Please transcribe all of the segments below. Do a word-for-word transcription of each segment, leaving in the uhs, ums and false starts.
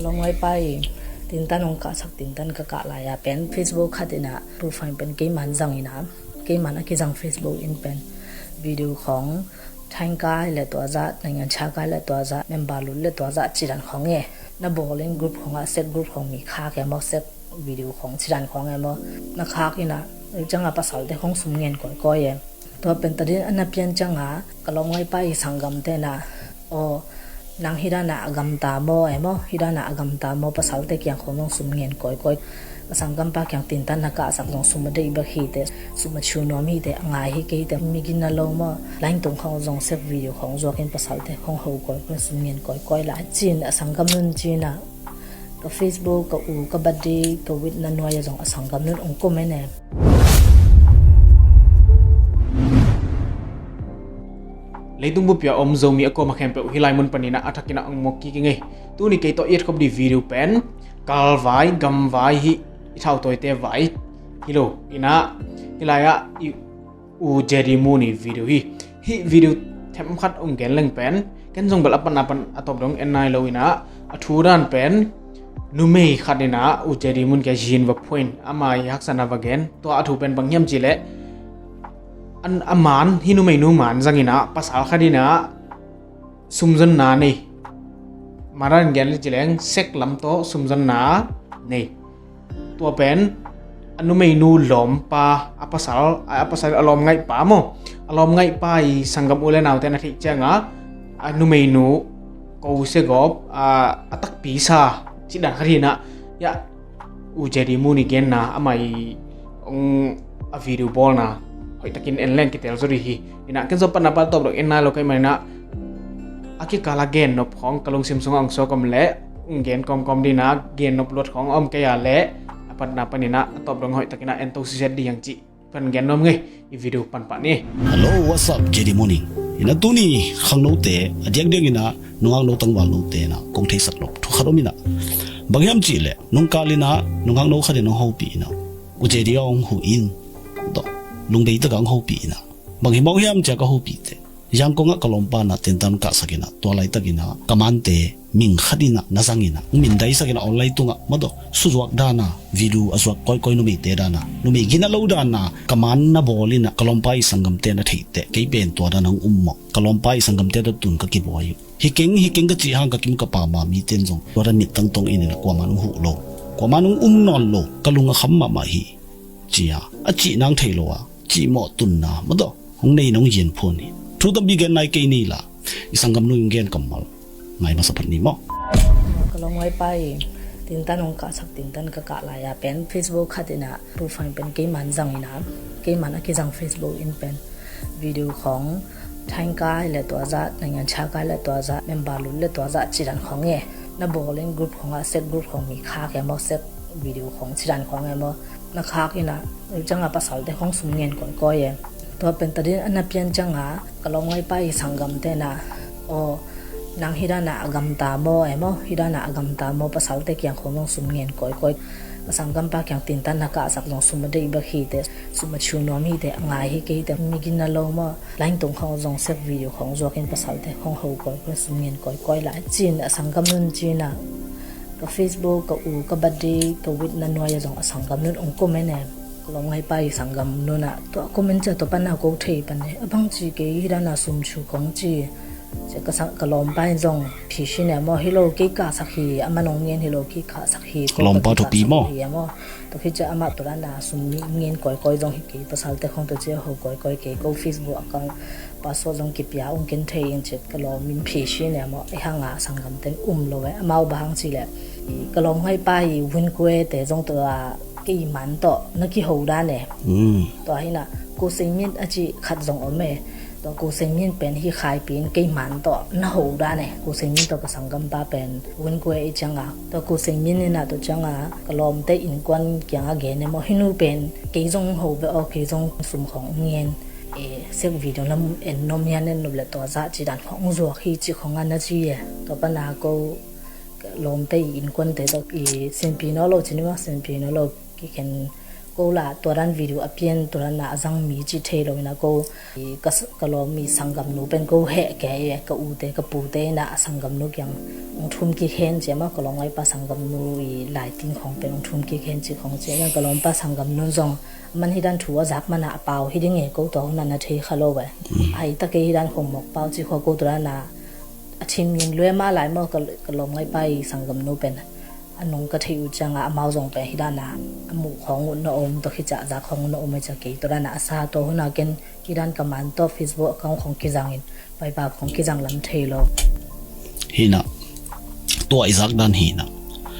Lawmngai pa i tintan hong kahsak tintan ka kah lai-a pen Facebook khat inah profile pen keiman zang inah, keiman a kizang Facebook in pen video khong, thaingkai le tuazah, nainganchia kai le tuazah, member lut le tuazah cidan khong e. Na bawlin group khongah sek group khong mi khak e maw, sek video khong cidan khong e maw, na khak inah, ciangah pasalte khong sum ngen kawikawi e. Tua pen tadin a na pian ciangah ka lawmngai pa i sanggamte inah, aw, nang hidana a gamta maw e maw, hidana a gamta maw, pasalte kiang khong zong sum ngen kawikawi. Ka sanggampa kiang tintan na kahsak zong sum a deih bek hi teh, sum a ciu nuam hi teh, a ngai hi kei teh, mi gina lo maw, lain tung khong zong sek video khong zuakin pasalte khong ho kawikawi, sum ngen kawikawi lai cin a sanggam nun cinah, ka Facebook, ka u, ka buddy, ka witna nuai-a zong a sanggam nun ong comment e. Leitung bup-a om Zomi a kuama khempeuh hih lai mun paninah a thakinah ong muak kik ing ei. Tuni kei tawh i etkhop dih video pen kalvai, gamvai, hih i thautawite vai hi lo inah, hih lai-ah i u J D Moon i video hi. Hih video themkhat ong gen leng pen ken zong bel a patna pan a tawp dong en nai lo inah, a thu dan pen numei khat inah u J D Moon kia zin va phuain ama i haksatna va gen. Tua a thu pen bang hiam cihleh, an, a man, hih numeinu man zang inah pasal khat inah sumzonna nei. Maran gen le cileng sek lam tawh sumzonna nei. Tua pen a numeinu lawmpa, a pasal, a pasal a lawmngaihpa maw, a lawmngaihpa i sanggam u le naute na theih ciangah a numeinu ko segawp a, a takpi sa cidan khat hinah. Ya, u J D Moon i genna, amah i ong a video bawlna hoihtakin en leng kitel zaw dih hi. Inah ken zong patna pan tawp dong en nai lo ka hih maninah, a kikala gennop khong ka lungsim sungah ong suak om leh ong gen kawmkawm dinah, gennop luat khong a om kei a leh a patna paninah a tawp dong hoihtakinah en to siset dih hiang cih pan gen nuam ngei. I video panpah ni. Hello, what's up, J D Moon ing. Inah tuni khangnote a diakdiak inah nungakno tangvalnote inah kong theisak lo thu khat om inah, bang hiam cihleh nungkal inah nungakno khat in ong hopih inah, u J D a ong huh in, tawh lungdei takah ong hopih inah, bang hi mawk hiam cia ka hopih teh, Yangon ah ka lawmpa inah tintan kahsak inah, tua laitak inah ka mante ming khat inah na zang inah, ong mindaisak inah online tungah maw, tawh suzuak dana video a zuak kawikawi, numeite dana, numei gina lo dana ka man na bawl inah ka lawmpa i sanggamte na theih teh, kei pen tua dana ong um mawk. Ka lawmpa i sanggamte tawh tun ka kibuai uh. Hi keng, hi keng ka cih hang ka kim ka pam a mite in zong tua dan mittang tong in inah kuaman ong huh lo, kuaman ong um nawn lo, ka lung a kham mahmah hi, ci-a a cih nang thei lo a cihmawh tunna maw, tawh hong nei nong yin phun hi. Thu tampi gen nai kei ni la, i sanggamnu in gen kammal ngai masa phat ni maw. Ka lawmngai pa i tintan hong kahsak tintan ka kah lai-a pen Facebook khat inah profile pen keiman zang inah, keiman a kizang Facebook in pen video khong, thaingkai le tuazah, nainganchia kai le tuazah, member lut le tuazah cidan khong e. Na bawlin group khongah sek group khong mi khak e maw, sek video khong cidan khong e maw, na khak inah, ciangah pasalte khong sum ngen kawikawi e. Tua pen tadin a na pian ciangah ka lawmngai pa i sanggamte inah, aw, nang hidana a gamta maw e maw, hidana a gamta maw, pasalte kiang khong zong sum ngen kawikawi. Ka sanggampa kiang tintan na kahsak zong sum a deih bek hi teh, sum a ciu nuam hi teh, a ngai hi kei teh, mi gina lo maw, lain tung khong zong sek video khong zuakin pasalte khong ho kawikawi, sum ngen kawikawi lai cin a sanggam nun cinah, ka Facebook, ka u, ka buddy, ka witna nuai-a zong a sanggam nun ong comment e. Ka lawmngai pa i sanggam nunah tua comment cia tua pana ko thei pan e, a bang ci kei hidana sum ciu khong ci. Cia ka sang, ka lawmpa in zong phisi ne maw, hi lo, kei kahsak hi, amah nong ngen hi lo, kei kahsak hi, ka lawmpa thupi maw, hi maw. Tua khit cia amah tua dana sum ngen kawikawi zong hi kei, pasalte khong tua cia ho kawikawi kei, ko Facebook account password zong kipia ong ken thei in ci. Ka lawm in phisi ne maw, ei hanga sanggamte in um lo e. Amau bang hang cihleh, i ka lawmngai pa i Win Kue te zong tua kei man tawh na kiho dan e. Tua hinah Ko Seng Min a cih khat zong om e. Tua Ko Seng Min pen hi Khai Pi in kei man tawh na ho dan e. Ko Seng Min tawh ka sanggampa pen Win Kue i cianga, tua Ko Seng Min inah tua cianga ka lawmte innkuan kianga gen e maw, hih nu pen kei zong ho ve aw, kei zong sum khong ngen e, sek video lam en nuam hian, en nuam le tua zah ci dan khong zuak hi ci khong a na ci e. Tua pana ko lawmte i innkuante tawh i senpi naw lo ci ni maw, senpi naw lo kikhen Ko lah tua dan video a pian tua dan a zang mi cih thei lo in ah ko i ka, ka lawm i sanggamnu pen ko heh kei e, ka ute ka pute in ah a sanggamnu kiang hong thum kik hen ci a maw, ka lawmngaipa sanggamnu i laiting khawng pen hong thum kik hen ci khawng ci a, ka lawmpa sanggamnu zong a man hi dan thu a zak man ah a pau hi ding e, ko tua hun ah na thei kha lo e. Hai ta kei hi dan khawng mawk pau ci khua ko tua dan a a thim ing lua mah lai maw, ka, ka lawmngaipa i sanggamnu pen a nung ka theih uh ciangah amau zong pen hi dan a a muh khawng uh na om, tua khit ciah a zak khawng uh na om e ci a, kei tua dan a a sa tua hun ah ken hi dan ka man tawh Facebook account khawng kizang in Viber khawng kizang lam thei lo. Hi in ah tua i zak dan hi in ah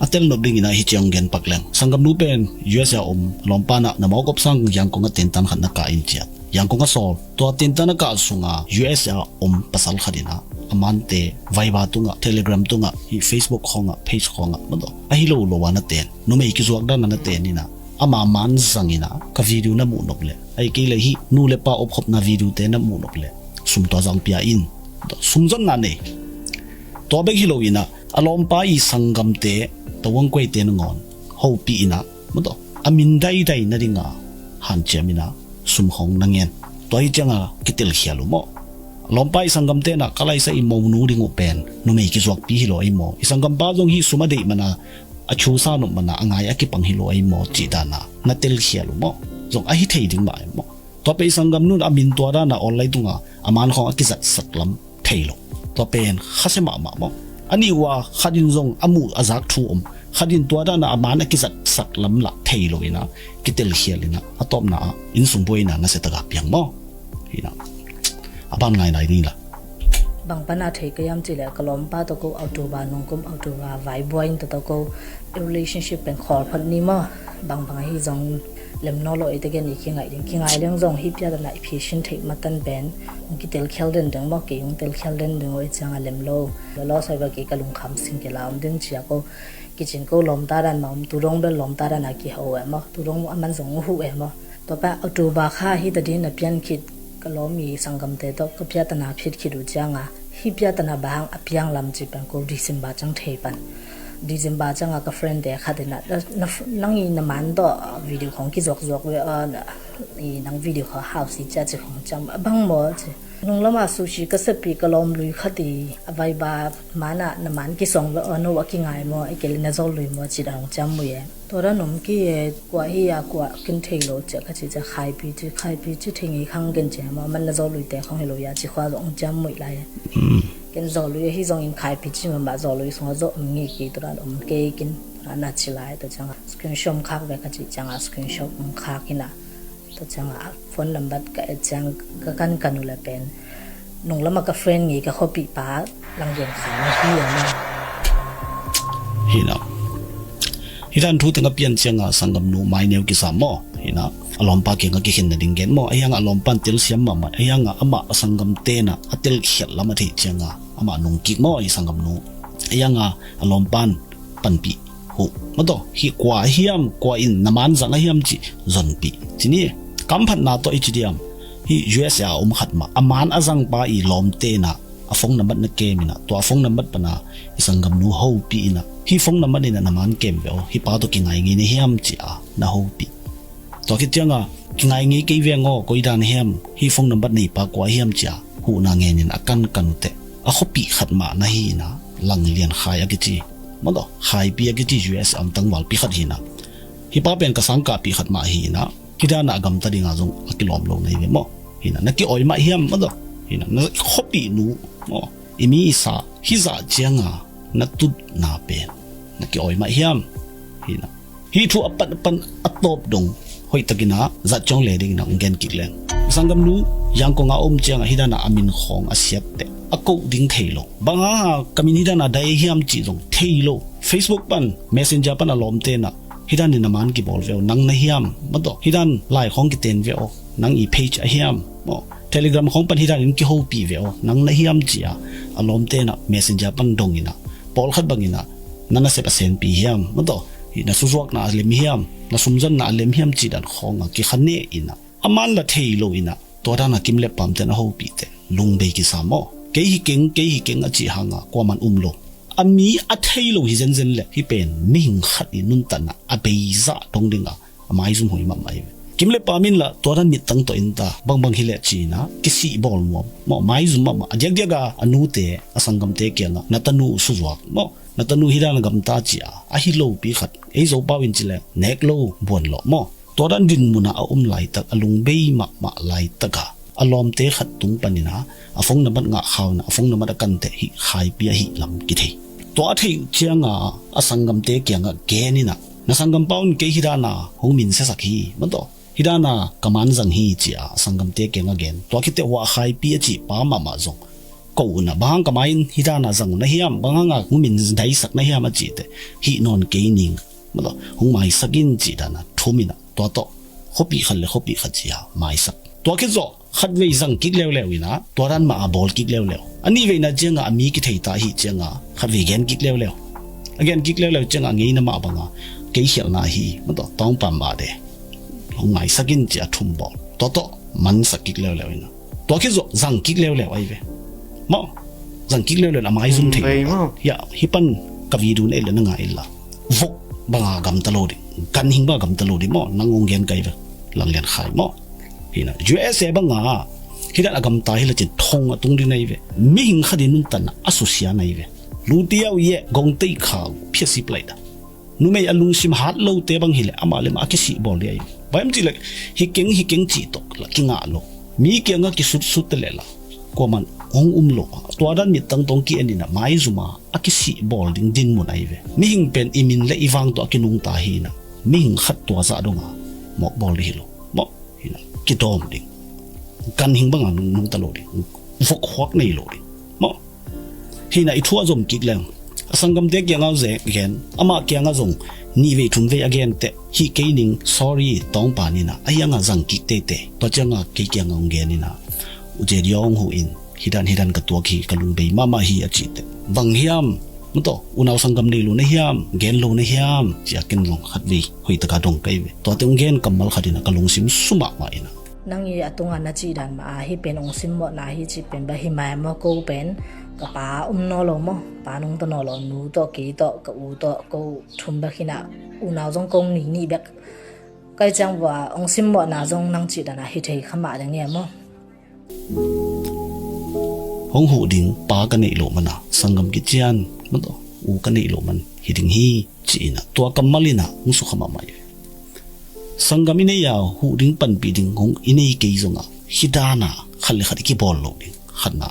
a tel nop ding in ah hi ciang gen pak leng. Sanggamnu pen U S A om, lawmpa in ah na mawk op sang Yangon ah tentan khat na kah in ci a, Yangon ah sawl. Tua tentan a kah sungah U S A om pasal khat in ah a mante Viber tungah, Telegram tungah, hi Facebook khawngah, page khawngah maw, ahi lo lo a na ten, numei kizuak dan a na ten in ah ama man zang in ah ka video na muh nop leh, ahih kei leh hih nu le pa opkhopna video te na muh nop leh sum tua zang pia in, sum zonna nei. Tua bek hi lo in ah a lawmpa i sanggamte, tawang kuaite nangawn hopih in ah maw, a min daidai nading a hanciam in ah sum khawng na ngen. Tua hi ciang a kitelkhial uh maw. A lawmpa i sanggamte in ah ka laisa i monu ding uh pen numei kizuakpi hi lo ei maw, i sanggampa zong hih sum a deih man a, a thusa nop man a, a ngai a kipang hi lo ei maw cih dan a na telkhial uh maw. Zong ahi thei ding mah ei maw. Tua pen i sanggamnu in a min tua dan a online tungah a man khawng a kizatsak lam thei lo. Tua pen khasia mahmah maw. A nih uh a khat in zong a muh a zak thu om, khat in tua dan a a man a kizatsak lam lah thei lo in ah kitelkhial in ah a tawpna ah innsung buaina nasia tak a piang maw. Hi in ah a ban ngaingai ding la. Bang pan a thei ka hiam cih leh ka lawmpa tawh ko October nung kum, October vai buai in tawh ko relationship pen khawl phot ni maw. Bangbang ahi zong lem nawn lo ei, te gen i kingaih ding, kingai leng zong hih piatana i phisin theih matan pen hong kitelkhial den ding maw, kei hong telkhial den ding uh ei ciang a lem lo. Lolo soi ba kei ka lungkham sing kei la om ding ci a ko kicin ko lawmta dan mah om, tu dong bel lawmta dan a kiho e maw, tu dong a man zong uh huh e maw. Tua pa October kha hi ta ding na pian khit, ka lawm i sanggamte tawh ka piatana phit khit uh ciang a, hih piatana bang hang a piang lam cih pen ko December ciang thei pan. December ciang a ka friend te khat in ah, "Na, na, nang i na man tawh video khawng kizuakzuak ve aw, na, i nang video khawng hau si cia," ci khawng ciang a, "Bang maw?" ci. "Nung lam a sushi ka sepih ka lawm lui khat i a Viber man ah na man kisong ve aw, no a kingai maw, ahih kei leh na zawlnui maw?" ci dan hong ciam uh e. Tua dan om kei e, kua hi a, kua ken thei lo ci a ka cih ciang, "Khaipi ci, Khaipi ci thei ngei khang ken," ci a, "Maw man na zawlnuite khawng hi lo hia?" ci khua zong hong ciam uh lai e. Ken zawlnui ahi zongin Khaipi ci mahmah zawlnui sungah zawh om ngei kei, tua dan om kei ken, tua dan a ci lai. Tua ciang a screenshot hong khak ve ka cih ciang a screenshot hong khak in ah, tua ciang a phone number ka et ciang ka kankan uh leh pen nung lam a ka friend ngei ka khuapihpa Langgen Khai na hi a maw. Hi in ah hih dan thu teng a pian ciang a sanggamnu maineu kisa maw. Hi in ah a lawmpa kiang a kikhen nading gen maw, ahi hang a a lawmpa in telsiam mahmah, ahi hang a amah a sanggamte in ah a telkhial lam a theih ciang a amah nungkik maw, i sanggamnu. Ahi hang a a lawmpa in panpih uh maw, tua hih kua hiam, kua in na man zang a hiam cih zonpih ci ni. Kamphatna tawh i ci diam, hih U S A a om khat mah a man a zangpa i lawmte in ah a phone number na kem in ah, tua a phone number pan a i sanggamnu hopih in ah, "Hih phone number in ah na man kem ve aw, hih pa tawh kingai ngei na hiam?" ci a na hopih. Tua khit ciang a, "Kingai ngei kei veng aw, koi dan hiam, hih phone number neipa kua hiam?" ci a huhna ngen in a kankan uh teh, a khuapih khat mah na hi in ah, Lang Lian Khai a kici maw, tua Khaipi a kici U S A om tangvalpi khat hi in ah, "Hih pa pen ka sangkahpih khat mah hi in ah, hih dan a gamta ding a zong a kilawm lo na hi ve maw. Hi in ah na kiawi mah hiam maw, tua hi in ah na khuapih nu maw, i mi i sa, hih zah ciang a na tutna pen na kiawi mah hiam?" Hi in ah hih thu a pan a pan a tawp dong hoih takin ah zat ciang le dingin ah hong gen kik leng. Sanggamnu Yangon a om ciang a hih dan a a min khawng a siat teh a koh ding thei lo. Bang hang a ka min hih dan a dai hiam cih zong thei lo. Facebook pan, Messenger pan a lawmte in ah, "Hih dan in na man kibawl ve aw, nang na hiam maw, tua hih dan lai khawng kiten ve aw, nang i page a hiam maw, Telegram khawng pan hih dan in kihopih ve aw, nang na hiam?" ci a a lawmte in ah Messenger pan dong in ah, pawlkhat bang in ah, "Na nasep a senpi hiam maw, tua hih na suzuakna a lem hiam, na sumzonna a lem hiam?" cih dan khawng a kikha ne in ah, a man la thei lo in ah, tua dan a kim le pamte in a hopih teh lungbei kisa maw. "Kei hi keng, kei hi keng," a cih hang a kuaman um lo. A mi a thei lo hi zenzen leh hih pen mihing khat i nuntakna a beizah dong ding a A maizum huai mahmah hi ve. Kim le pam in lah tua dan mittang tawh in ta, bangbang hileh ci-in ah kisih bawl nuam maw, maizum mahmah. A diakdiak a a nute a sanggamte kiangah na tanu uh suzuak maw, na tanu hi dan a gamta ci-a ahi lopi khat ei Zopau in ci leng nek lo buan lawh maw. Tua dan dinmun ah a um laitak, a lungbei mahmah laitak a a lawmte khat tung panin ah a phone number ngah khau in ah a phone number a kan teh hih Khaipi ahih lam kithei. Tua a theih uh ciangah a sanggamte kiangah gen in ah, na sanggampa un kei hi dan a hong minsiasak hi maw, tua hi dan a ka man zang hi ci-a a sanggamte kiangah gen. Tua khit teh hua Khaipi a cih pa mahmah zong ko un ah, bang hang ka mai in hi dan a zang uh na hiam, bang hang a hong min daisak na hiam a cih teh hih nawn kei ning maw, tua hong maisak in cih dan a thum in ah, tua tawh khuapi khat le khuapi khat ci-a maisak. Tua khit zawh khatvei zang kik leuleu in ah, tua dan mah a bawl kik leuleu. A nihveina ciangah a mi kithei ta ahih ciangah khatvei gen kik leuleu. A gen kik leuleu ciangah a ngeina mah bangah kei khialhna hi maw, tua Tawngpa mah de hong maisak in ci-a thum bawl. Tua tawh mansak kik leuleu in ah, tua khit zawh zang kik leuleu ahi ve maw. Zang kik leuleu in a maizum thei lo. Hiah hih pan ka video na et le na ngai inla, vok banga gamta lo ding, ganhing banga gamta lo ding maw. Nang hong gen kai ve, Langlian Khai maw. Hi in ah U S A banga hi dan a gamta hi le cin thong a tung ding ahi ve. Mihing khat in nuntatna a susia ahi ve. Lu tiau yeh gong tei khau phiat sip lai da. Numei a lungsim hat lote bang hileh amah le amah a kisih bawl ding ahi. Bang hiam cihleh hi keng hi keng cih tawh lah kingah lo. Mi kiangah kisutsut te leh lah kuaman hong um lo. Tua dan mittang tawh hong ki-en in ah maizum a a kisih bawl ding dinmun ahi ve. Mihing pen i min le i vang tawh a kinungta hi in ah, mihing khat tua zah dong a mawk bawl ding hi lo maw. Hi in ah kidawm ding, ganhing banga nungta lo ding, vok huak nei lo ding maw. Hi in ah i thu a zom kik leng, a sanggamte kiangah zek gen, amah kiangah zong nihvei thumvei a gen teh hih kei ning, sorry Tawngpa ning ah, a hiangah zang kik teitei. Tua ciangah kei kiangah hong gen in ah, U J D hong huh in, hi dan hi dan ka tuak hi, ka lungbei mahmah hi a cih teh, bang hiam maw, tua unau sanggam nei lo na hiam, gen lo na hiam ci-a ken zong khatvei hoih taka dong kai ve. Tuate hong gen kammal khat in ah ka lungsim su mahmah in ah. Nang i a tungah na cih dan mah a hih pen hong simmawhna hi cih pen bang hi mai maw, ko pen ka pa um nawn lo maw, pa nungta nawn lo, nu tawh kei tawh ka u tawh ko thum bek hi in ah, unau zong kong nih nih bek. Kai ciang vua hong simmawhna zong nang cih dan a hi thei kha mah ding e maw. Hong huh ding pa ka neih loh man a sanggam kician maw, tua u ka neih loh man hi ding hi ci-in ah tua kammal in ah hong sukha mahmah hi. Sanggam i nei a huh ding panpih ding hong i nei kei zongah hi dan a khat le khat i kibawl loh ding, khatna.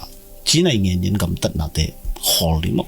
Cina i ngen in gamtatnate khawl ding maw.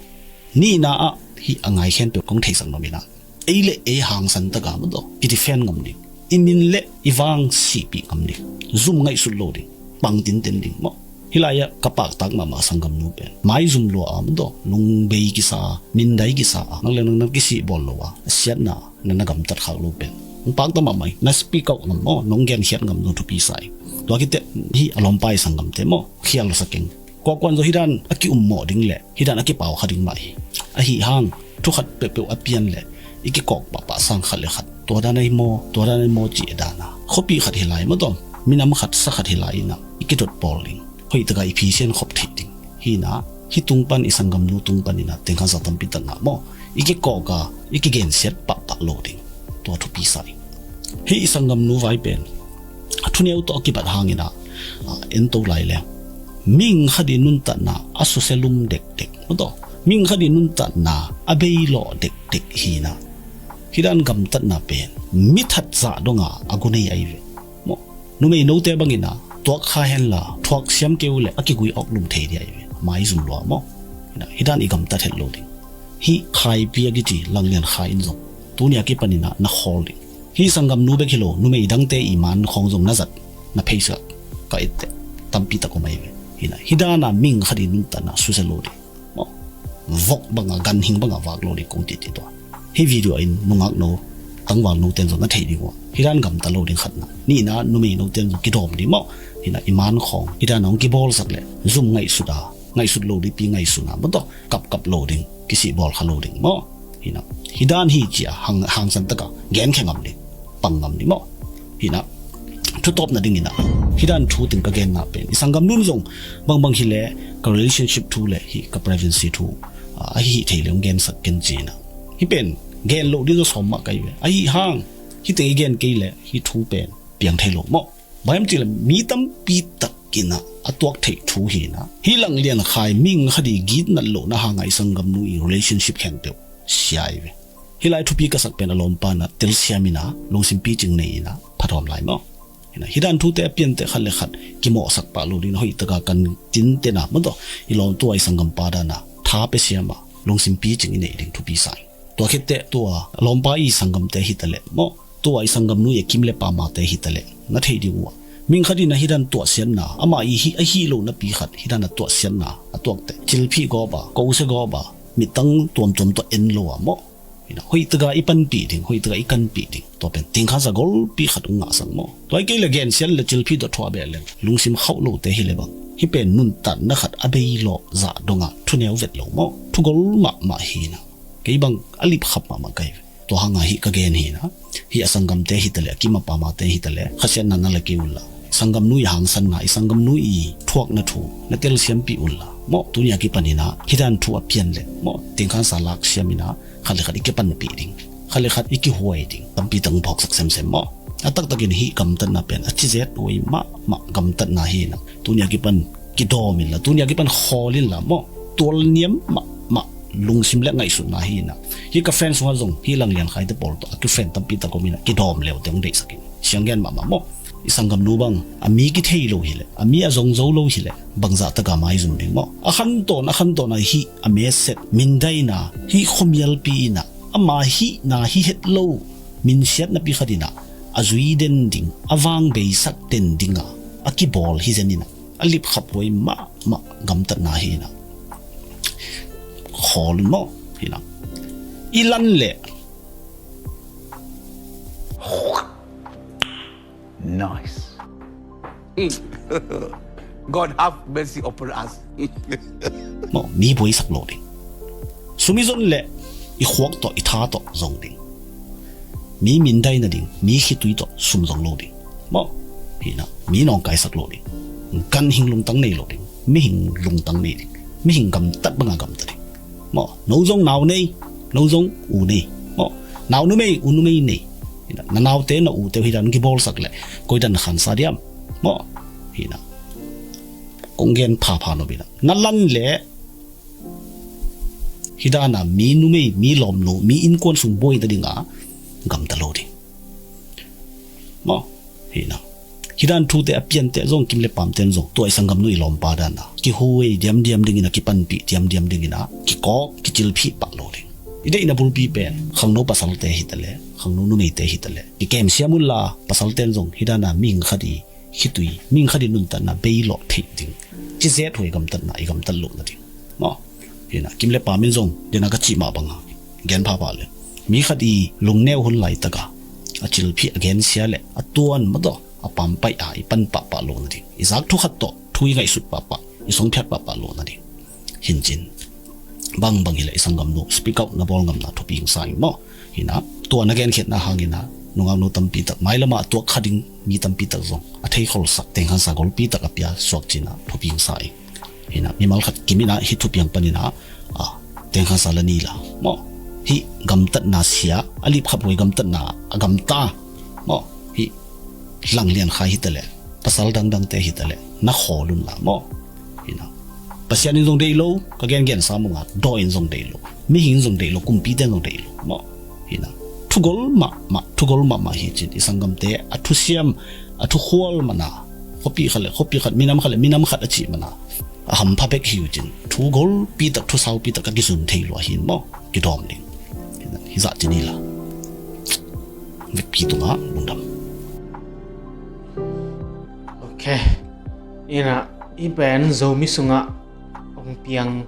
Nihna ah hih a ngai khempeuh kong theisak nuam in ah, ei le ei hangsan taka maw, tua i defend ngam ding, i min le i vang sihpih ngam ding, zum ngaihsut lo ding, pang tinten ding maw. Hih lai-ah ka paktak mahmah a sanggamnu pen maizum lua a maw, tua lungbei kisa a, mindai kisa a, nang le nang na kisih bawl lo a, a siatna na na gamtat khak lo pen hong pakta mahmah hi. Na speak out ngam maw, nong genkhiat ngam zong thupi sa hi. Tua khit teh hih a lawmpa i sanggamte maw, khial sa keng. Kuakuan zaw hih dan a ki-ummawh ding le hih dan a kipaukha ding mah hi. Ahi hang thu khat peuhpeuh a pian le i kikawk pahpah sang khat le khat, tua dan ahi maw, tua dan ahi maw ci-a dan a, khuapi khat hi lai maw, tua minam khat sa khat hi lai in ah i kidot pawl ding, hoih taka i phisian khop theih ding. Hi in ah hih tung pan, i sanggamnu tung pan in ah teng khat zah tampi tak ngah maw, i kikawk a i kigensiat pahpah lo ding, tua thupi sa hi. Hih i sanggamnu vai pen a thuneu tawh a kibat hangin ah, a, en to lai le, mihing khat i nuntatna a susia lum dekdek maw, tua mihing khat i nuntatna a beilawh dekdek hi in ah, hih dan gamtatna pen mi that zah dong a a gu nei ahi ve maw. Numei note bangin ah tuak kha henla, thuak siam kei uh leh a kigui awk lum thei ding ahi ve, maizum lua maw. Hi in ah hih dan i gamtat het lo ding. Hih Khaipi a kici Langlian Khai in zong tuni a kipan in ah na khawl ding. Hih sanggamnu bek hi lo, numei dangte i man khawng zong na zat, na pheisa ka et teh tampi tak om ahi ve. Hi in ah hih dan a mihing khat i nuntatna susia lo ding maw. Vok banga, ganhing banga vak lo ding kong cih cih tua. Hih video in nungakno, tangvalno ten zong na theih ding uh a, hih dan gamta lo ding khatna. Nihna, numeino ten zong kidawm ding maw. Hi in ah i man khawng hih dan a hong kibawlsak leh zum ngaihsut a, ngaihsut lo ding pi ngaihsun a maw, tua kapkap lo ding, kisih bawl kha lo ding maw. Hi in ah hih dan hi ci-a hang, hangsan taka genkhia ngam ding, pang ngam ding maw. Hi in ah thu tawpna dingin ah hih dan thu teng ka genna pen, i sanggamnu in zong bangbang hileh ka relationship thu le hih ka privacy thu, a, ahi hih thei leh hong gensak ken ci-in ah, hih pen gen loh ding zaw sawm mah ka hi ve. Ahi hang Hih teng i gen kei leh hih thu pen piang thei lo maw. Bang hiam cih leh mi tampi tak in ah a tuak theih thu hi in ah, hih Lang Lian Khai mihing khat i gitnat lohna hang ah i sanggamnu i relationship khempeuh sia hi ve. Hih lai thupi ka sak pen a lawmpa in ah telsiam in ah lungsim picing nei in ah phatawm lai maw. Hi in ah hih dan thute a pianteh khat le khat kimawhsak pah lo ding in ah hoih tak a kan tinte in ah maw, tua i lawm, tua i sanggampa dan a tha pia siam a lungsim picing i neih ding thupi sa ing. Tua khit teh tua lawmpa i sanggamte hi ta leh maw, tua i sanggamnu i a kim le pamate hi ta leh na theih ding uh ah, mihing khat in ah hih dan tuahsiatna, amah i hih, a hih lo napi khat hih dan a tuahsiatna a tuak teh, cilphih gawp a, kose gawp a, mittang tuamtuam tawh en lo a maw. Hi in ah hoih tak a i panpih ding, hoih tak a i kanpih ding, tua pen tengkhansa golpi khat hong ngahsak maw. Tua hi kei leh gensiat le cilphih tawh thuah beh leng lungsim khauh lote hi leh bang, hih pen nuntakna khat a bei lawh zah dong ah thuneu vet lo maw. Thugol mahmah hi in ah, kei bang a lipkhap mahmah ka hi ve. Tua hang a hih ka gen hi in ah, hih a sanggamte hi ta leh, a kim a pamate hi ta leh, khasiatna na la kei un la, sanggamnu i hangsanna, i sanggamnu i thuakna thu na telsiampih un la maw. Tuni a kipan in ah hih dan thu a pian leh maw, tengkhansa lak siam in ah khat le khat i kipanpih ding, khat le khat i kihuai ding tampi tak hong phawksak semsem maw. A taktak in hih gamtatna pen a cizet huai mahmah gamtatna hi in ah, tuni a kipan kidawm in la, tuni a kipan khawl in la maw. Tualniam mahmah lungsim le ngaihsutna hi in ah, hih ka friend sungah zong hih Lang Lian Khaite pawl tawh a kifriend tampi tak om in ah, kidawm leute hong deihsak in, siang gen mahmah maw. I sanggamnu bang a mi kithei lo hi leh, a mi a zong zo lo hi leh, bangzah tak a maizum ding maw. A khantawn, a khantawn a hih a meset mindaina, hih khuamialpi in ah, ama hihna hi het lo minsiat napi khat in ah a zui den ding, a vangbeisak den ding a a kibawl hi zen in ah, a lipkhap huai mahmah gamtatna hi in ah, khawl un maw. Hi in ah i lan leh Nice. God have mercy upon us. Maw, mi buaisak lo ding. Sum i zon leh i khuak tawh, i tha tawh zong ding. Mi mindaina ding, mi khitui tawh sum zong lo ding. Maw, hi in ah mi nawngkaisak lo ding. Ganhing lungtang nei lo ding. Mihing lungtang nei ding. Mihing gamtat bang a gamta ding. Maw, no zong nau nei, no zong u nei. Maw, nau numei, u numei nei. Hi in ah na naute, na ute uh hih dan kibawlsak leh koi dan na khansa diam? Maw, hi in ah kong gen phapha nop in ah, na lan leh hih dan a mi numei, mi lawmnu, mi innkuan sung buaina ding a gamta lo ding. Maw, hi in ah hih dan thute a pianteh zong, kim le pamte'n zong tua i sanggamnu i lawmpa dan a kihuai diamdiam ding in ah, kipanpih diamdiam ding in ah, kikawk kicilphih pah lo ding. I deihna bulpi pen khangno pasalte hi ta leh, khangno numeite hi ta leh, kikem siam un la. Pasalte'n zong hih dan a mihing khat i khitui, mihing khat i nuntakna bei lawh theih ding, cizet huai gamtatna i gamtat loh nading. Maw, hi in ah kim le pam in zong, den a ka cih mah bang a gen phapha leh, mi khat i lungneu hun laitak a a cilphih, a gensia leh a tuan maw, tua a pampaih a i pan pahpah loh nading, i zak thu khat tawh thu i ngaihsut pahpah, i songphiat pahpah loh nading. Hi in cin, bangbang hi leh i sanggamnu speak out na bawl ngamna thupi hong sa ing maw. Hi in ah tua na genkhiatna hang in ah nungaknu tampi tak, mailam ah a tuak kha ding mi tampi tak zong a theikholsak, tengkhansa golpi tak a pia suak cih in ah thupi hong sa ing. Hi in ah mimal khat kim in ah hih thupiang pan in ah, a, tengkhansa la ni la. Maw, hih gamtatna sia, a lipkhap huai gamtatna a gamta. Maw, hih Lang Lian Khai hi ta leh, pasal dangdangte hi ta leh, na khawl un la maw. Hi in ah Pasian in zong deih lo, ka gengen sa mawk a, dawi in zong deih lo, mihing in zong deih lo, kumpite'n zong deih lo maw. Hi in ah thugol mahmah, thugol mahmah hi cin, i sanggamte a thusiam, a thukhual man a, khuapi khat leh khuapi khat, minam khat leh minam khat a cih man a, a hampha bek hi uh cin, thugolpi tak, thusaupi tak ka kizun thei lua hi in maw, kidawm ding. Hi in ah hih zah cin hi la. Vekpi tungah lungdam. Ok. Hi in ah hih pen Zomi sungah hong piang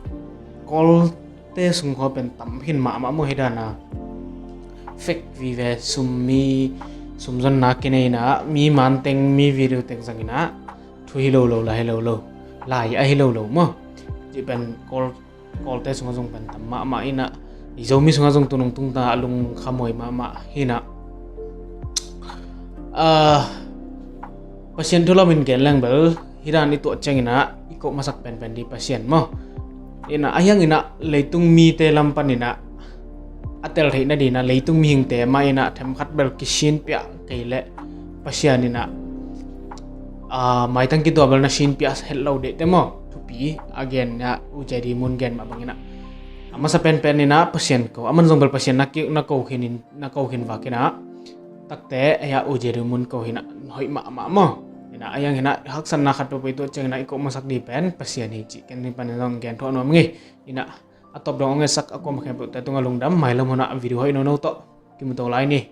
Kawlte sung khawng pen tam khin mahmah maw, hih dan a fake vive, sum, mi sumzonna kinei in ah, mi man teng, mi video teng zang in ah thu hi lo lo, la hi lo lo, lai a hi lo lo maw. Cih pen Kawl, Kawlte sungah zong pen tam mahmah in ah, i Zomi sungah zong tu nung tung ta a lungkham huai mahmah hi in ah. Ah, Pasian thu lam in gen leng bel hih dan i tuah ciang in ah i koh masak penpen ding Pasian maw. In ah, a hiang in ah leitung mite lam pan in ah a tel theih nading in ah leitung mihingte mah in ah themkhat bel kisinpiah kei leh Pasian in ah, ah, maitang kituak bel na sinpiah het lo ding te maw? Thupi a gen in ah U J D Moon gen mah bang in ah, a masa penpen in ah Pasian ko, a man zong bel Pasian na ki, na ko khin in, na ko khin vak in ah, takte ei ah U J D Moon ko hi in ah hoih mahmah maw? In ah a yang in ah haksatna khat peuhpeuh i tuah ciang in ah i koh masak ding pen Pasian hi cih ken ni pan in zong gen thuah nuam ing ei. In ah a tawp dong hong etsak a kuama khempeuhte tungah lungdam. Mailam hun ah video hoih nono tawh kimu to lai ni.